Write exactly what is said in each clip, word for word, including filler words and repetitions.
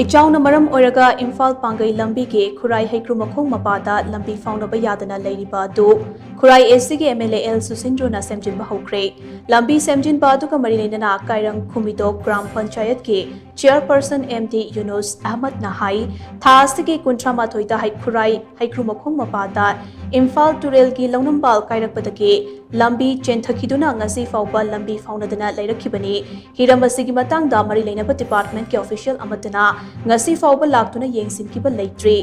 ꯏꯆꯥꯎꯅ ꯃꯔꯝ ꯑꯣꯏꯔꯒ ꯏꯝꯐꯥꯜ ꯄꯥꯡꯒꯩ ꯂꯝꯕꯤꯒꯤ ꯈꯨꯔꯥꯏ ꯍꯩꯀ꯭ꯔꯨꯃꯈꯣꯡ ꯃꯄꯥꯗ ꯂꯝꯕꯤ ꯐꯥꯎꯅꯕ ꯌꯥꯗꯅ ꯂꯩꯔꯤꯕ ꯑꯗꯨ ꯈꯨꯔꯥꯏ ꯑꯦꯁ ꯁꯤꯒꯤ ꯑꯦꯝ ꯑꯦꯜ ꯑꯦ ꯑꯦꯜ ꯁꯨꯁꯤꯟꯗ꯭ꯔꯣꯅ ꯁꯦꯝꯖꯤꯟꯕ ꯍꯧꯈ꯭ꯔꯦ꯫ ꯂꯝꯕꯤ ꯁꯦꯝꯖꯤꯟꯕ ꯑꯗꯨꯒ ꯃꯔꯤ ꯂꯩꯅꯅ ꯀꯥꯏꯔꯪ ꯈꯨꯃꯤꯗꯣꯛ ꯒ꯭ꯔꯥꯝ ꯄꯟꯆꯥꯌꯠꯀꯤ ꯆꯤꯌꯔꯄꯔꯁꯟ ꯑꯦꯝ ꯗꯤ ꯌꯨꯅꯨꯁ ꯑꯍꯃꯗꯅ ꯍꯥꯏ, ꯊꯥ ꯑꯁꯤꯒꯤ ꯀꯨꯟꯊ꯭ꯔꯥ ꯃꯥꯊꯣꯏꯗ ꯍꯩ-, ꯈꯨꯔꯥꯏ ꯍꯩꯀ꯭ꯔꯨꯃꯈꯣꯡ ꯃꯄꯥꯗ ꯏꯝꯐꯥꯜ ꯇꯨꯔꯦꯜꯒꯤ ꯂꯧꯅꯝꯕꯥꯜ ꯀꯥꯏꯔꯛꯄꯗꯒꯤ ꯂꯝꯕꯤ ꯆꯦꯟꯊꯈꯤꯗꯨꯅ ꯉꯁꯤ ꯐꯥꯎꯕ ꯂꯝꯕꯤ ꯐꯥꯎꯅꯗꯅ ꯂꯩꯔꯛꯈꯤꯕꯅꯤ꯫ ꯍꯤꯔꯝ ꯑꯁꯤꯒꯤ ꯃꯇꯥꯡꯗ ꯃꯔꯤ ꯂꯩꯅꯕ ꯗꯤꯄꯥꯔꯠꯃꯦꯟꯠꯀꯤ ꯑꯣꯐꯤꯁꯤꯌꯦꯜ ꯑꯃꯠꯇꯅ ꯉꯁꯤ ꯐꯥꯎꯕ ꯂꯥꯛꯇꯨꯅ ꯌꯦꯡꯁꯤꯟꯈꯤꯕ ꯂꯩꯇ꯭ꯔꯤ꯫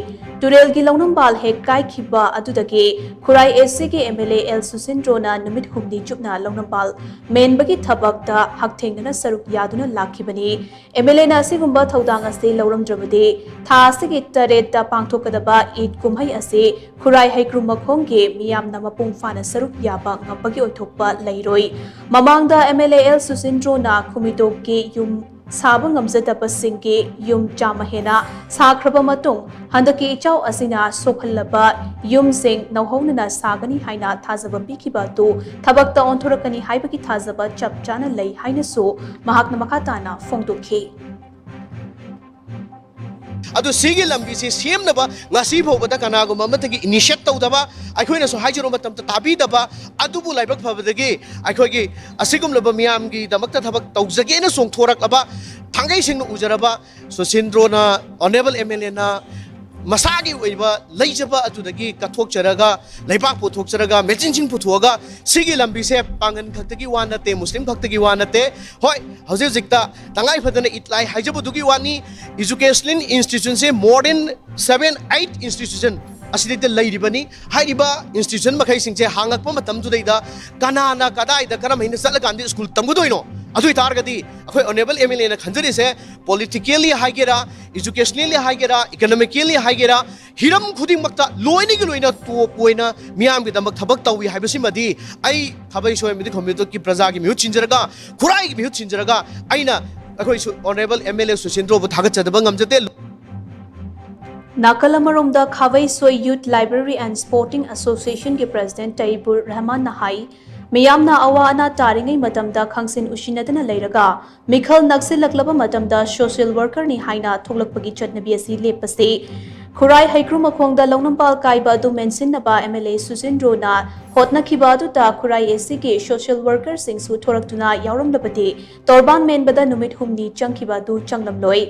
ꯇꯨꯔꯦꯜꯒꯤ ꯂꯧꯅꯝꯕꯥꯜ ꯍꯦꯛ ꯀꯥꯏꯈꯤꯕ ꯑꯗꯨꯗꯒꯤ ꯈꯨꯔꯥꯏ ꯑꯦꯁ ꯁꯤꯒꯤ ꯑꯦꯝ ꯑꯦꯜ ꯑꯦ ꯑꯦꯜ ꯁꯨꯁꯤꯟꯗ꯭ꯔꯣꯅ ꯅꯨꯃꯤꯠ ꯍꯨꯝꯅꯤ ꯆꯨꯞꯅ ꯂꯧꯅꯝꯕꯥꯜ ꯃꯦꯟꯕꯒꯤ ꯊꯕꯛꯇ ꯍꯛꯊꯦꯡꯅꯅ ꯁꯔꯨꯛ ꯌꯥꯗꯨꯅ ꯂꯥꯛꯈꯤꯕꯅꯤ꯫ ꯑꯦꯝ ꯑꯦꯜ ꯑꯦꯅ ꯑꯁꯤꯒꯨꯝꯕ ꯊꯧꯗꯥꯡ ꯑꯁꯤ ꯂꯧꯔꯝꯗ꯭ꯔꯕꯗꯤ ꯊꯥ ꯑꯁꯤꯒꯤ ꯇꯔꯦꯠꯇ ꯄꯥꯡꯊꯣꯛꯀꯗꯕ ꯏꯗ ꯀꯨꯝꯍꯩ ꯑꯁꯤ ꯈꯨꯔꯥꯏ ꯍꯩꯀ꯭ꯔꯨꯃꯈꯣꯡꯒꯤ ꯃꯤꯌꯥꯝꯅ ꯃꯄꯨꯡ ꯐꯥꯅ ꯁꯔꯨꯛ ꯌꯥꯕ ꯉꯝꯕꯒꯤ ꯑꯣꯏꯊꯣꯛꯄ ꯂꯩꯔꯣꯏ꯫ ꯃꯃꯥꯡꯗ ꯑꯦꯝ ꯑꯦꯜ ꯑꯦ ꯑꯦꯜ ꯁꯨꯁꯤꯟꯗ꯭ꯔꯣꯅ ꯈꯨꯃꯤꯗꯣꯛꯀꯤ ꯌꯨꯝ ꯁꯥꯕ ꯉꯝꯖꯗꯕꯁꯤꯡꯒꯤ ꯌꯨꯝ ꯆꯥꯝꯃ ꯍꯦꯟꯅ ꯁꯥꯈ꯭ꯔꯕ ꯃꯇꯨꯡ, ꯍꯟꯗꯛꯀꯤ ꯏꯆꯥꯎ ꯑꯁꯤꯅ ꯁꯣꯛꯍꯜꯂꯕ ꯌꯨꯝꯁꯤꯡ ꯅꯧꯍꯧꯅꯅ ꯁꯥꯒꯅꯤ ꯍꯥꯏꯅ ꯊꯥꯖꯕ ꯄꯤꯈꯤꯕ ꯑꯗꯨ ꯊꯕꯛꯇ ꯑꯣꯟꯊꯣꯔꯛꯀꯅꯤ ꯍꯥꯏꯕꯒꯤ ꯊꯥꯖꯕ ꯆꯞ ꯆꯥꯅ ꯂꯩ ꯍꯥꯏꯅꯁꯨ ꯃꯍꯥꯛꯅ ꯃꯈꯥ ꯇꯥꯅ ꯐꯣꯡꯗꯣꯛꯈꯤ꯫ ꯑꯗꯨ ꯁꯤꯒꯤ ꯂꯝꯕꯤꯁꯤ ꯁꯦꯝꯅꯕ ꯉꯁꯤ ꯐꯥꯎꯕꯗ ꯀꯅꯥꯒꯨꯝꯕ ꯑꯃꯠꯇꯒꯤ ꯏꯅꯤꯁꯤꯌꯦꯠ ꯇꯧꯗꯕ, ꯑꯩꯈꯣꯏꯅꯁꯨ ꯍꯥꯏꯖꯔꯨꯕ ꯃꯇꯝꯗ ꯇꯥꯕꯤꯗꯕ, ꯑꯗꯨꯕꯨ ꯂꯥꯏꯕꯛ ꯐꯕꯗꯒꯤ ꯑꯩꯈꯣꯏꯒꯤ ꯑꯁꯤꯒꯨꯝꯂꯕ ꯃꯤꯌꯥꯝꯒꯤꯗꯃꯛꯇ ꯊꯕꯛ ꯇꯧꯖꯒꯦꯅ ꯆꯣꯡꯊꯣꯔꯛꯂꯕ, ꯊꯥꯡꯒꯩ ꯁꯦꯡꯅ ꯎꯖꯔꯕ ꯁꯨꯁꯤꯟꯗ꯭ꯔꯣꯅ, ꯑꯣꯅꯔꯦꯕꯜ ꯑꯦꯝ ꯑꯦꯜ ꯑꯦꯅ ꯃꯁꯥꯒꯤ ꯑꯣꯏꯕ ꯂꯩꯖꯕ ꯑꯗꯨꯗꯒꯤ ꯀꯠꯊꯣꯛꯆꯔꯒ, ꯂꯩꯕꯥꯛ ꯄꯨꯊꯣꯛꯆꯔꯒ, ꯃꯦꯆꯤꯟꯁꯤꯡ ꯄꯨꯊꯣꯛꯑꯒ ꯁꯤꯒꯤ ꯂꯝꯕꯤꯁꯦ ꯄꯥꯡꯒꯟ ꯈꯛꯇꯒꯤ ꯋꯥ ꯅꯠꯇꯦ, ꯃꯨꯁꯂꯤꯝ ꯈꯛꯇꯒꯤ ꯋꯥ ꯅꯠꯇꯦ꯫ ꯍꯣꯏ, ꯍꯧꯖꯤꯛ ꯍꯧꯖꯤꯛꯇ ꯇꯉꯥꯏ ꯐꯗꯅ ꯏꯗ ꯂꯥꯛꯏ ꯍꯥꯏꯖꯕꯗꯨꯒꯤ ꯋꯥꯅꯤ, educational ꯏꯟꯁꯇꯤꯇ꯭ꯌꯨꯁꯟꯁꯦ more than seven eight institution ꯑꯁꯤꯗꯩꯗ ꯂꯩꯔꯤꯕꯅꯤ꯫ ꯍꯥꯏꯔꯤꯕ ꯏꯟꯁꯇꯤꯇ꯭ꯌꯨꯁꯟ ꯃꯈꯩꯁꯤꯡꯁꯦ ꯍꯥꯡꯉꯛꯄ ꯃꯇꯝꯗꯨꯗꯩꯗ ꯀꯅꯥꯅ ꯀꯗꯥꯏꯗ ꯀꯔꯝ ꯍꯥꯏꯅ ꯆꯠꯂꯀꯥꯟꯗ ꯁ꯭ꯀꯨꯜ ꯇꯝꯒꯗꯣꯏꯅꯣ? ꯑꯗꯨ ꯑꯣꯏꯇꯥꯔꯒꯗꯤ ꯑꯩꯈꯣꯏ ꯑꯣꯅꯔꯦꯕꯜ ꯑꯦꯝ ꯑꯦꯜ ꯑꯦꯅ ꯈꯟꯖꯔꯤꯁꯦ, ꯄꯣꯂꯤꯇꯤꯀꯦꯜꯂꯤ ꯍꯥꯏꯒꯦꯔꯥ, ꯏꯖꯨꯀꯦꯁꯅꯦꯜꯂꯤ ꯍꯥꯏꯒꯦꯔꯥ, ꯏꯀꯣꯅꯣꯃꯤꯀꯦꯜꯂꯤ ꯍꯥꯏꯒꯦꯔꯥ, ꯍꯤꯔꯝ ꯈꯨꯗꯤꯡꯃꯛꯇ ꯂꯣꯏꯅꯒꯤ ꯂꯣꯏꯅ ꯇꯣꯞ ꯑꯣꯏꯅ ꯃꯤꯌꯥꯝꯒꯤꯗꯃꯛ ꯊꯕꯛ ꯇꯧꯏ ꯍꯥꯏꯕꯁꯤꯃꯗꯤ ꯑꯩ ꯈꯥꯕꯩ ꯁꯣꯏ ꯑꯃꯗꯤ ꯈꯣꯝꯕꯤꯗꯣꯛꯀꯤ ꯄ꯭ꯔꯖꯥꯒꯤ ꯃꯤꯍꯨꯠ ꯁꯤꯟꯖꯔꯒ, ꯈꯨꯔꯥꯏꯒꯤ ꯃꯤꯍꯨꯠ ꯁꯤꯟꯖꯔꯒ ꯑꯩꯅ ꯑꯩꯈꯣꯏ ꯁꯨ-, ꯑꯣꯅꯔꯦꯕꯜ ꯑꯦꯝ ꯑꯦꯜ ꯑꯦ ꯁꯨꯁꯤꯟꯗ꯭ꯔꯣꯕꯨ ꯊꯥꯒꯠꯆꯗꯕ ꯉꯝꯖꯗꯦ꯫ ꯅꯥꯀꯜ ꯑꯃꯔꯣꯝꯗ ꯈꯥꯕꯩ ꯁꯣꯏ ꯌꯨꯠ ꯂꯥꯏꯕ꯭ꯔꯦꯔꯤ ꯑꯦꯟ ꯁ꯭ꯄꯣꯔꯇꯤꯡ ꯑꯦꯁꯣꯁꯤꯌꯦꯁꯟꯒꯤ ꯄ꯭ꯔꯦꯁꯤꯗꯦꯟꯠ ꯇꯩꯕꯨꯔ ꯔꯍꯃꯥꯟꯅ ꯍꯥꯏ, ꯃꯤꯌꯥꯝꯅ ꯑꯋꯥ ꯑꯅꯥ ꯇꯥꯔꯤꯉꯩ ꯃꯇꯝꯗ ꯈꯪꯁꯤꯟ ꯎꯁꯤꯟꯅꯗꯅ ꯂꯩꯔꯒ ꯃꯤꯈꯜ ꯅꯛꯁꯤꯜꯂꯛꯂꯕ ꯃꯇꯝꯗ social workerꯅꯤ ꯍꯥꯏꯅ ꯊꯣꯛꯂꯛꯄꯒꯤ ꯆꯠꯅꯕꯤ ꯑꯁꯤ ꯂꯦꯞꯄꯁꯤ꯫ ꯈꯨꯔꯥꯏ ꯍꯩꯀ꯭ꯔꯨ ꯃꯈꯣꯡꯗ ꯂꯧꯅꯝꯄꯥꯜ ꯀꯥꯏꯕ ꯑꯗꯨ ꯃꯦꯟꯁꯤꯟꯅꯕ MLA ꯁꯨꯖꯤꯟꯗ꯭ꯔꯣꯅ ꯍꯣꯠꯅꯈꯤꯕ ꯑꯗꯨꯗ ꯈꯨꯔꯥꯏ ACꯒꯤ social workerꯁꯤꯡꯁꯨ ꯊꯣꯔꯛꯇꯨꯅ ꯌꯥꯎꯔꯝꯂꯕꯗꯤ ꯇꯣꯔꯕꯥꯟ ꯃꯦꯟꯕꯗ ꯅꯨꯃꯤꯠ ꯍꯨꯝꯅꯤ ꯆꯪꯈꯤꯕ ꯑꯗꯨ ꯆꯪꯂꯝꯂꯣꯏ꯫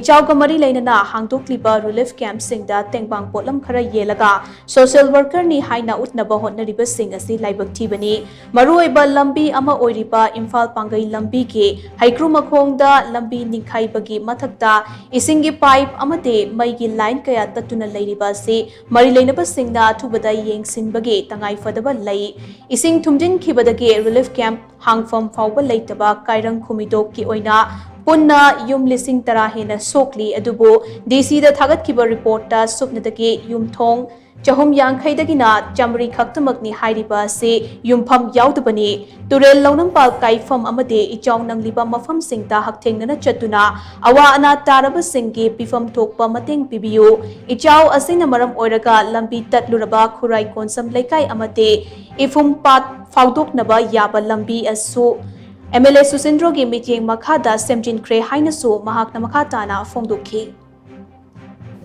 ꯏꯆꯥꯎꯒ ꯃꯔꯤ ꯂꯩꯅꯅ ꯍꯥꯡꯗꯣꯛꯂꯤꯕ relief campꯁꯤꯡꯗ ꯇꯦꯡꯕꯥꯡ ꯄꯣꯠꯂꯝ ꯈꯔ ꯌꯦꯜꯂꯒ social workerꯅꯤ ꯍꯥꯏꯅ ꯎꯠꯅꯕ ꯍꯣꯠꯅꯔꯤꯕꯁꯤꯡ ꯑꯁꯤ ꯂꯥꯏꯕꯛ ꯊꯤꯕꯅꯤ꯫ ꯃꯔꯨꯑꯣꯏꯕ ꯂꯝꯕꯤ ꯑꯃ ꯑꯣꯏꯔꯤꯕ ꯏꯝꯐꯥꯜ ꯄꯥꯡꯒꯩ ꯂꯝꯕꯤꯒꯤ ꯍꯩꯀ꯭ꯔꯨ ꯃꯈꯣꯡꯗ ꯂꯝꯕꯤ ꯅꯤꯡꯈꯥꯏꯕꯒꯤ ꯃꯊꯛꯇ ꯏꯁꯤꯡꯒꯤ pipe ꯑꯃꯗꯤ ꯃꯩꯒꯤ line ꯀꯌꯥ ꯇꯠꯇꯨꯅ ꯂꯩꯔꯤꯕ ꯑꯁꯤ ꯃꯔꯤ ꯂꯩꯅꯕꯁꯤꯡꯅ ꯑꯊꯨꯕꯗ ꯌꯦꯡꯁꯤꯟꯕꯒꯤ ꯇꯉꯥꯏ ꯐꯗꯕ ꯂꯩ꯫ ꯏꯁꯤꯡ ꯊꯨꯝꯖꯤꯟꯈꯤꯕꯗꯒꯤ relief camp ꯍꯥꯡꯐꯝ ꯐꯥꯎꯕ ꯂꯩꯇꯕ ꯀꯥꯏꯔꯪ ꯈꯨꯃꯤꯗꯣꯛꯀꯤ ꯑꯣꯏꯅ ꯄꯨꯟꯅ ꯌꯨꯝ ꯂꯤꯁꯤꯡ ꯇꯔꯥ ꯍꯦꯟꯅ ꯁꯣꯛꯂꯤ꯫ ꯑꯗꯨꯕꯨ DCꯗ ꯊꯥꯒꯠꯈꯤꯕ reportꯇ ꯁꯨꯞꯅꯗꯒꯤ ꯌꯨꯝꯊꯣꯡ ꯆꯍꯨꯝ ꯌꯥꯡꯈꯩꯗꯒꯤꯅ ꯆꯥꯃꯔꯤ ꯈꯛꯇꯃꯛꯅꯤ ꯍꯥꯏꯔꯤꯕ ꯑꯁꯤ ꯌꯨꯝꯐꯝ ꯌꯥꯎꯗꯕꯅꯤ꯫ ꯇꯨꯔꯦꯜ ꯂꯧꯅꯝꯄꯥꯜ ꯀꯥꯏꯐꯝ ꯑꯃꯗꯤ ꯏꯆꯥꯎ ꯅꯪꯂꯤꯕ ꯃꯐꯝꯁꯤꯡꯗ ꯍꯛꯊꯦꯡꯅꯅ ꯆꯠꯇꯨꯅ ꯑꯋꯥ ꯑꯅꯥ ꯇꯥꯔꯕꯁꯤꯡꯒꯤ ꯄꯤꯐꯝ ꯊꯣꯛꯄ ꯃꯇꯦꯡ ꯄꯤꯕꯤꯌꯨ꯫ ꯏꯆꯥꯎ ꯑꯁꯤꯅ ꯃꯔꯝ ꯑꯣꯏꯔꯒ ꯂꯝꯕꯤ ꯇꯠꯂꯨꯔꯕ ꯈꯨꯔꯥꯏ ꯀꯣꯟꯁꯝ ꯂꯩꯀꯥꯏ ꯑꯃꯗꯤ ꯏꯐꯨꯝ ꯄꯥꯠ ꯐꯥꯎꯗꯣꯛꯅꯕ ꯌꯥꯕ ꯂꯝꯕꯤ ꯑꯁꯨ MLA ꯁꯨꯁꯤꯟꯗ꯭ꯔꯣꯒꯤ ꯃꯤꯠꯌꯦꯡ ꯃꯈꯥꯗ ꯁꯦꯝꯖꯤꯟꯈ꯭ꯔꯦ ꯍꯥꯏꯅꯁꯨ ꯃꯍꯥꯛꯅ ꯃꯈꯥ ꯇꯥꯅ ꯐꯣꯡꯗꯣꯛꯈꯤ꯫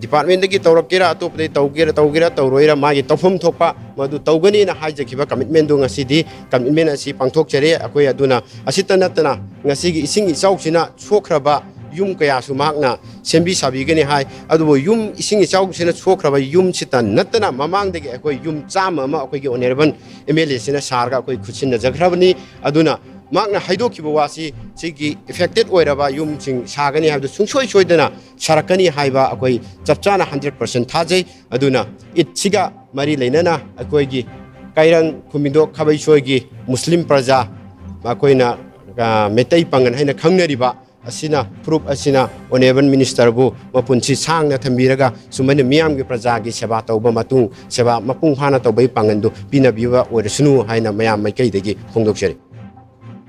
Departmentꯇꯒꯤ ꯇꯧꯔꯛꯀꯦꯔꯥ, ꯑꯇꯣꯞꯄꯗꯒꯤ ꯇꯧꯒꯦꯔꯥ, ꯇꯧꯒꯦꯔꯥ ꯇꯧꯔꯣꯏꯔꯥ, ꯃꯥꯒꯤ ꯇꯧꯐꯝ ꯊꯣꯛꯄ ꯃꯗꯨ ꯇꯧꯒꯅꯤꯅ ꯍꯥꯏꯖꯈꯤꯕ commitmentꯗꯨ ꯉꯁꯤꯗꯤ commitment ꯑꯁꯤ ꯄꯥꯡꯊꯣꯛꯆꯔꯦ ꯑꯩꯈꯣꯏ꯫ ꯑꯗꯨꯅ ꯑꯁꯤꯇ ꯅꯠꯇꯅ ꯉꯁꯤꯒꯤ ꯏꯁꯤꯡ ꯏꯆꯥꯎꯁꯤꯅ ꯁꯣꯛꯈ꯭ꯔꯕ ꯌꯨꯝ ꯀꯌꯥꯁꯨ ꯃꯍꯥꯛꯅ ꯁꯦꯝꯕꯤ ꯁꯥꯕꯤꯒꯅꯤ ꯍꯥꯏ꯫ ꯑꯗꯨꯕꯨ ꯌꯨꯝ ꯏꯁꯤꯡ ꯏꯆꯥꯎꯁꯤꯅ ꯁꯣꯛꯈ꯭ꯔꯕ ꯌꯨꯝꯁꯤꯇ ꯅꯠꯇꯅ ꯃꯃꯥꯡꯗꯒꯤ ꯑꯩꯈꯣꯏ ꯌꯨꯝ ꯆꯥꯝꯃ ꯑꯃ ꯑꯩꯈꯣꯏꯒꯤ Honourable MLAꯁꯤꯅ ꯁꯥꯔꯒ ꯑꯩꯈꯣꯏ ꯈꯨꯠꯁꯤꯟꯅꯖꯈ꯭ꯔꯕꯅꯤ꯫ ꯑꯗꯨꯅ ꯃꯍꯥꯛꯅ ꯍꯥꯏꯗꯣꯛꯈꯤꯕ ꯋꯥꯁꯤ ꯁꯤꯒꯤ affected ꯑꯣꯏꯔꯕ ꯌꯨꯝꯁꯤꯡ ꯁꯥꯒꯅꯤ ꯍꯥꯏꯕꯗꯨ ꯁꯨꯡꯁꯣꯏ ꯁꯣꯏꯗꯅ ꯁꯥꯔꯛꯀꯅꯤ ꯍꯥꯏꯕ ꯑꯩꯈꯣꯏ ꯆꯞ ꯆꯥꯅ hundred percent ꯊꯥꯖꯩ꯫ ꯑꯗꯨꯅ ꯏꯗꯁꯤꯒ ꯃꯔꯤ ꯂꯩꯅꯅ ꯑꯩꯈꯣꯏꯒꯤ ꯀꯩꯔꯪ ꯈꯨꯃꯤꯗꯣꯛ ꯈꯥꯕꯩꯁꯣꯏꯒꯤ ꯃꯨꯁꯂꯤꯝ ꯄ꯭ꯔꯖꯥ, ꯑꯩꯈꯣꯏꯅ, ꯑ, ꯃꯩꯇꯩ ꯄꯥꯉꯜ ꯍꯥꯏꯅ ꯈꯪꯅꯔꯤꯕ ꯑꯁꯤꯅ, ꯐꯨꯔꯨꯞ ꯑꯁꯤꯅ Honourable Ministerꯕꯨ ꯃꯄꯨꯟꯁꯤ ꯁꯥꯡꯅ ꯊꯝꯕꯤꯔꯒ ꯁꯨꯃꯥꯏꯅ ꯃꯤꯌꯥꯝꯒꯤ ꯄ꯭ꯔꯖꯥꯒꯤ ꯁꯦꯕꯥ ꯇꯧꯕ ꯃꯇꯨꯡ ꯁꯦꯕꯥ ꯃꯄꯨꯡ ꯐꯥꯅ ꯇꯧꯕꯒꯤ ꯄꯥꯡꯒꯜꯗꯨ ꯄꯤꯅꯕꯤꯕ ꯑꯣꯏꯔꯁꯅꯨ ꯍꯥꯏꯅ ꯃꯌꯥꯝ ꯃꯥꯏꯀꯩꯗꯒꯤ ꯐꯣꯡꯗꯣꯛꯆꯔꯤ꯫